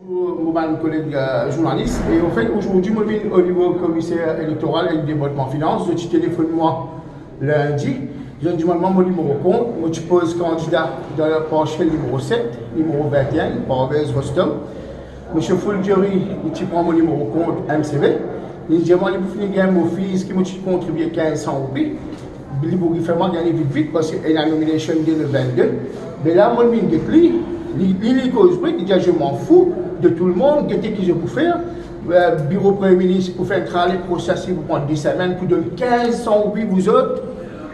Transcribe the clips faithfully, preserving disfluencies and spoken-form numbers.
Mo bann koleg, eh, zournalis, e anfet, azordi, mo vinn o nivo komiser elektoral ek departman finans, zot ti telefonn mwa lindi, zot dir mwa mo nimero kont, mo ti poz kandida dan partiel nimero set, nimero vinte et un, Parvez Rostom. Misie Foulgerie, li ti pran mo nimero kont M C V, li dir mwa li pou fini gagn mo fees ki mo ti kontribie kinz san roupi. Li pou fer mwa gagne vit vit, parski ena nomination day le vinte-deux. Me la, mo vinn get li, li, li, li koz vre, li dir, "Je m'en fous de tout le monde, gete ki zot pou fer." Eh, biro Premie Minis pou fer enn trale proses, li pou pran de semenn pou donn kinz san roupi pou zot.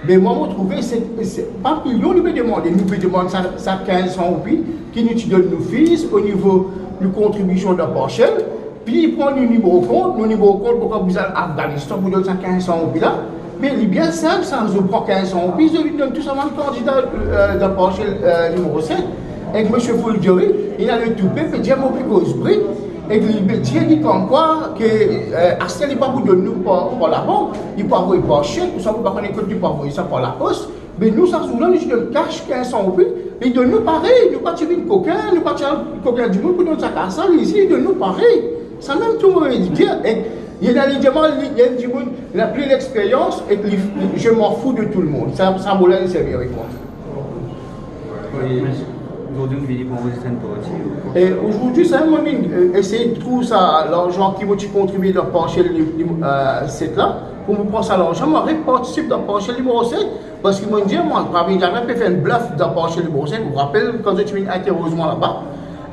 Me mwa, mo trouve se, se pa milion nou pe demande, nou pe demann sa, sa kinz san roupi ki nou ti donn nou fees o nivo nou kontribision dan partiel. Pi li pran nou nimero kont, nou nimero kont pou kan bizin al Afganistan pou donn sa kinz san roupi la. Me li bien sinp sa, zot pran kinz san roupi, zot vinn donn tou sa bann kandida, eh, dan partiel, eh, nimero set. Ek misie Foulgerie, li ale toupe, pe dir mo pe koz vre. Ek li pe dir li koumkwa ke, eh, aster li pa pou donn nou par, par labank, li pou avoy par sek, ouswa nou pa kone kot li pou avoy sa par lapos. Me nou, sa zour la, nou ti donn kas kinz san roupi, li donn nou parey, nou pa ti vinn kokin, nou pa ti al kokin dimoun pou donn sa kas la, li isi, li donn nou parey. Samem tou mo dir, e, li ena li demann, li, li ena dimoun, li ena pli lexperyans, e li, li, "Je m'en fous de tout le monde." Sa, sa mo la, li servi avek mwa. Wi, zordi, nou vini pou anrezistre enn parti ou kwa? E zordi, sa, mo vinn, eh, esey trouv sa larzan ki mo ti kontribie dan partiel li, li, eh, set la, pou mo pran sa larzan, mo repartisip dan partiel nimero set. Parski mo dir, mwa, pa vinn zame pe fer enn blef dan partiel nimero set. Ou rapel kan zot ti vinn interoz mwa laba?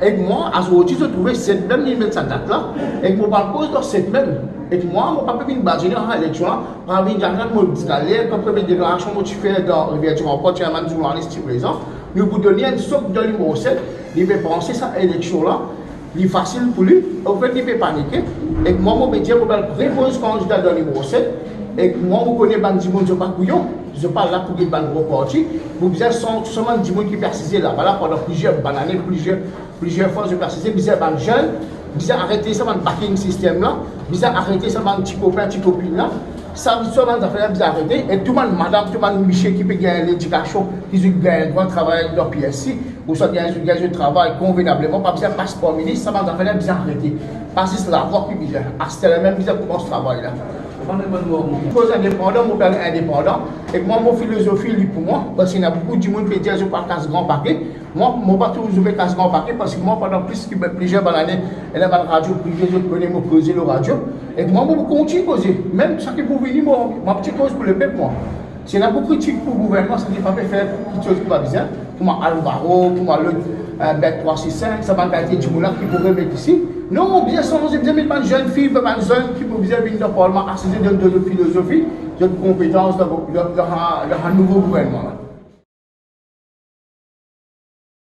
Ek mwa, azordi, zot trouve set mem li met sa dat la. Ek mo pa koz dan set mem. Ek mwa, mo pa pe vinn bazin ar eleksion la. Pa vinn zame mo diskalize, kan premie deklarasion mo ti fer dan Rivière du Rempart, ti ena bann zournalis ti prezan. Nou pou donn li enn sok dan nimero set, li pe panse sa eleksion la. Li fasil pou li, anfet, li pe panike. Ek mwa, mo pe dir, mo pe al repoz kandida dan nimero set. Ek mwa, mo kone bann dimoun, zot pa kouyon, zot pa la pou get bann gro parti. Mo bizin santi sa bann dimoun ki pe asize laba la pandan plizier bann ane, plizier, plizier fwa, zot pe asize, bizin bann zenn, bizin arete sa bann backing system la, bizin arete sa bann ti kopin, ti kopinn la. Sa, sa bann zafer la bizin arete. E tou bann madam, tou bann misie ki pe gagn ledikasion, ki zot gagn drwa travay dan P S C, ouswa gagn, gagn zot travay konvenableman, pa bizin pas par minis, sa bann zafer la bizin arete. Pa zis lavwa ki bizin. Aster la mem bizin koumans travay la. Koz indepandan, mo pe al indepandan. Ek mwa, mo filozofi li pou mwa, parski ena boukou dimoun pe dir zot pa kas gran pake. Mwa, mo pa trouv zot pe kas gran pake, parski mwa, pandan plis ki, plizier bann ane, ena bann radio prive, zot kone mo koze lor radio. Ek mwa, mo pou kontign koze. Mem sa ki pou vini, mo, mo ti koz pou lepep, mwa. Si ena pou kritik pou gouvernman, sa ki pa pe fer kiksoz ki pa bizin, kouma Alvaro, kouma lot, eh, Bet trwa sis sink, sa bann kalite dimoun la ki pou remet isi. Non, bizin sanze, bizin met bann zenn fi, bann zenn ki pou bizin vinn dan parlman, asize, donn, donn zot filozofi, zot konpetans dan, dan, dan, dan nouvo gouvernman la.